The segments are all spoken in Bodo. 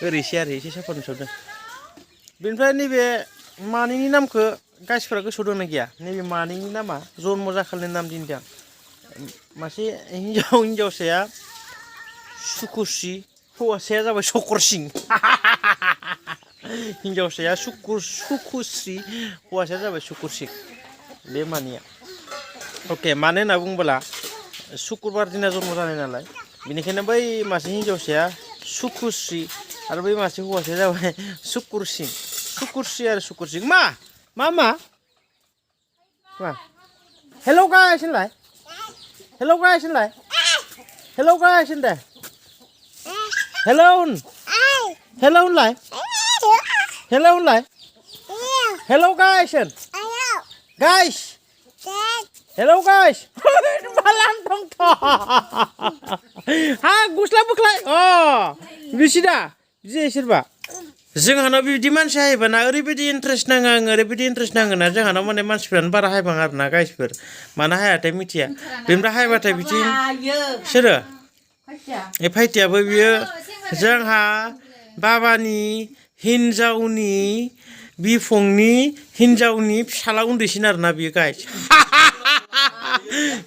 ओरैसे आरो एसे साफा नुसोदों बेनिफ्राय नैबे मानैनि नामखौ गाइसफोरा गोसोआव दंना गैया नैबे मानैनि नामा जन्म जाखालनि नाम दिनदां मासे हिनजावसाया सुकुश्री हौवासाया जाबाय सकरसिं हिनजावसाया सुकुश्री हौवासाया जाबाय सुकुरसिं बे मानैया अके मानो होनना बुङोब्ला शुक्रबार दिना जन्म जानाय नालाय बेनिखायनो बै मासे हिनजावसाया सुकुश्री आरो बै मासे हौवासाया जाबाय सुकुरसिं सुकुरश्री आरो सुकुरसिं मा हेलौ गाइस होनलाय हेलौ गाइस होनलाय हेलौ गाइस होन दे हेलौ हेलौ होनलाय हेलौ होनलाय हेलौ गाइस होन गाइस हेलौ गाइस मालान दंथ' हा गस्ला बोख्लाय बिसिदा बिदि सोरबा जोंहानाव बिदि मानसि हायोबाना ओरैबायदि इन्ट्रेस्ट नाङो आङो ओरैबायदि इन्ट्रेस्ट नाङोना जोंहानाव माने मानसिफ्रानो बारा हायबाङा आरोना गाइसफोर मानो हायाथाय मिथिया बेनिफ्राय हायबाथाय बिदि सोरो ए फाइटियाबो बियो जोंहा बाबानि हिनजावनि बिफंनि हिनजावनि फिसाला उन्दैसिन आरोना बियो गाइस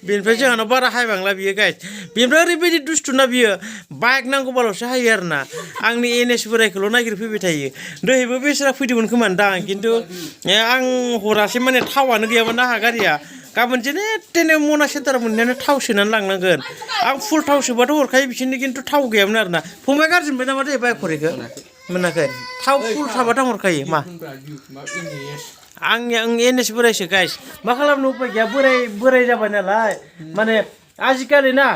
बेनिफ्राय जोंहानाव बारा हायबांला बियो गाइस बेनिफ्राय ओरैबायदि दुस्थुना बियो बाइक नांगौबाल'सो हायो आरोना आंनि एनएस बोरायखौल' नागिरफैबाय थायो दहायबो बेसोरा फैदोंमोन खोमा दां खिन्थु आं हरासै माने थावानो गैयामोन आंहा गारिया गाबोन जेने तेने मना सेन्टाराव मोननायानो थाव सोनानै लांनांगोन आं फुल थाव सोबाथ' हरखायो बिसोरनो खिन्थु थाव गैयामोन आरोना फंबाय गाज्रि मोनबाय नामा दे बाइक हरैखो मोनाखै थाव फुल थाबाथाय हरखायो मा आं एनएस बोरायसो गाइस मा खालामनो उपाय गैया बोराय जाबाय नालाय माने आजिखालि ना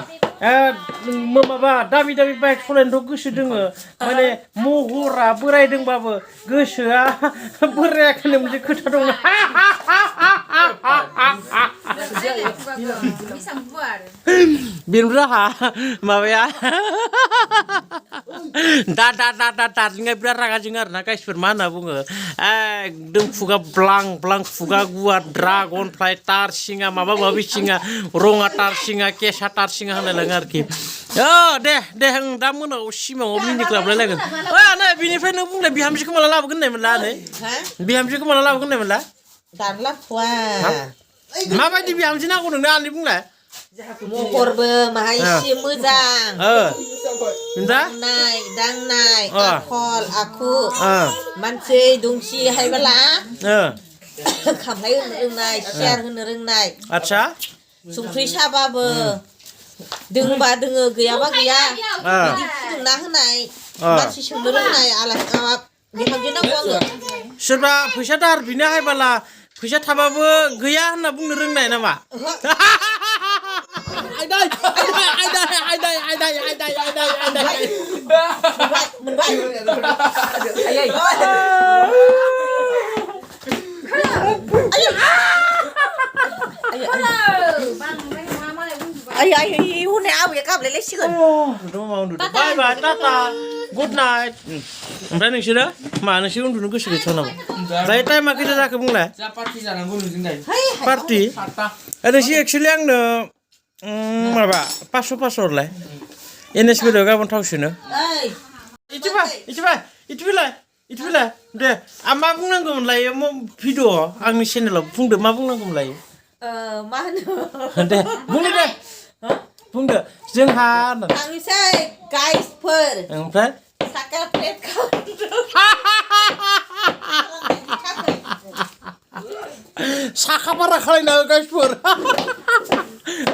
माबा दामि बाइक सालायनोथ' गोसो दोङो माने महरा बोरायदोंबाबो गोसोआ बोरायाखैनो मोनसे खोथा दं बेनिफ्राय आंहा माबाया दार्जिलिंआ बिराद रागा जोङो आरोना गाइसफोर मा होनना बुङो एकदम खुगा ब्लां खुगा गुवार ड्रागन फ्लाइ तार सिङा माबा माबि सिङा रङा तार सिङा केसा तार सिङा होनलायलाङो आरोखि दे आं दा मोनायाव सिमाङाव मिनिग्लाबलायलायगोन नै बिनिफ्राय नों बुंलाय बिहामजोखौ माला लाबोगोन होननायमोनला नै बिहामजोखौ माला लाबोगोन होननायमोनला दानलाफुवा माबायदि बिहामजो नांगौ नोंनो आंनि बुंलाय महरबो माहाय एसे मोजां दांनाय आखल आखु मानसि दुंसि हायबोला खामफ्लाय होनो रोंनाय सियार होनो रोंनाय आच्छा संख्रि साबाबो दोंबा दोङो गैयाबा गैया बिदि फुदुंना होनाय मानसि सोंनो रोंनाय आलासि बिहामजो नांगौ आङो सोरबा फैसा दाहार बिनो हायबाला फैसा थाबाबो गैया होनना बुंनो रोंनाय नामा hune abuya kablele sigon bye bye tata good night ओमफ्राय नोंसोरो मा नोंसोर उन्दुनो गोसो गैथ'आ नामा दायो टाइमा खैथा जाखो बुंलाय पार्टि जानांगौ नोंजों दायो पार्टि नोंसोर एक्सुवेलि आंनो माबा 500 हरलाय एनएस बोरायाव गाबोन थाव सोनो इथिबाय दे आं मा बुंनांगौमोनलाय भिडिअ आंनि चेनेलाव बुंदो मा बुंनांगौमोनलाय मा होनो दे बुंदो जोंहा थांसै गाइसफोर ओमफ्राय साका प्लेट साखा बारा खालायना गाइसफोर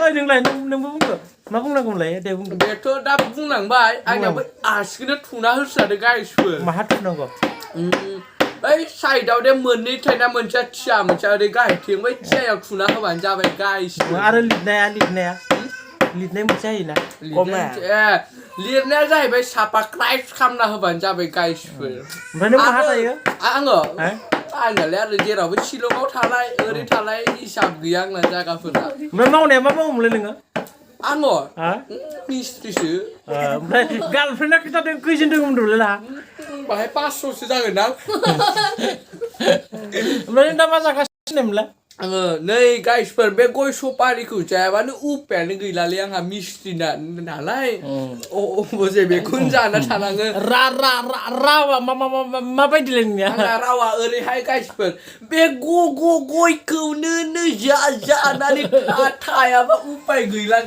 ओइ नोंलाय नोंबो बुंदो मा बुंनांगौमोनलाय दे बुंदो बेथ' दा बुंलांबाय आंनियाबो आसिखौनो थुना होस्रादो गाइसफोर माहा थुनांगौ बै साइडआव दे मोननै थाइना मोनसेया थिया मोनसेया ओरै गाहायथिं बै थियायाव थुना होबानो जाबाय गाइसफोर आरो लिरनाया लिरनाय मोनसे जायोना लिरनाया जाहैबाय साफा क्राइस्ट खालामना होबानो जाबाय गाइसफोर ओमफ्राय नों माहा थायो आङो आंनालाय आरो जेरावबो शिलंआव थानाय ओरै थानाय हिसाब गैया आंना जायगाफोरा ओमफ्राय मावनाया मा मावोमोनलाय नोङो आङो मिस्ट्रिसो ओमफ्राय गार्लफ्रेन्डआ खिथादों खैजोन दङमोनलै ना बाहाय 500सो जागोन ना ओमफ्राय नों दा मा जागासिनो मोनलाय नै गाइसफोर बे गय सफारिखौ जायाबानो उपायानो गैलालै आंहा मिस्ट्रिना नालाय अबसे बेखौनो जाना थानाङो रावा माबायदिलाय नोंनिया आंना रावा ओरैहाय गाइसफोर बे गयखौनो जानानै थायाबा उपाय गैला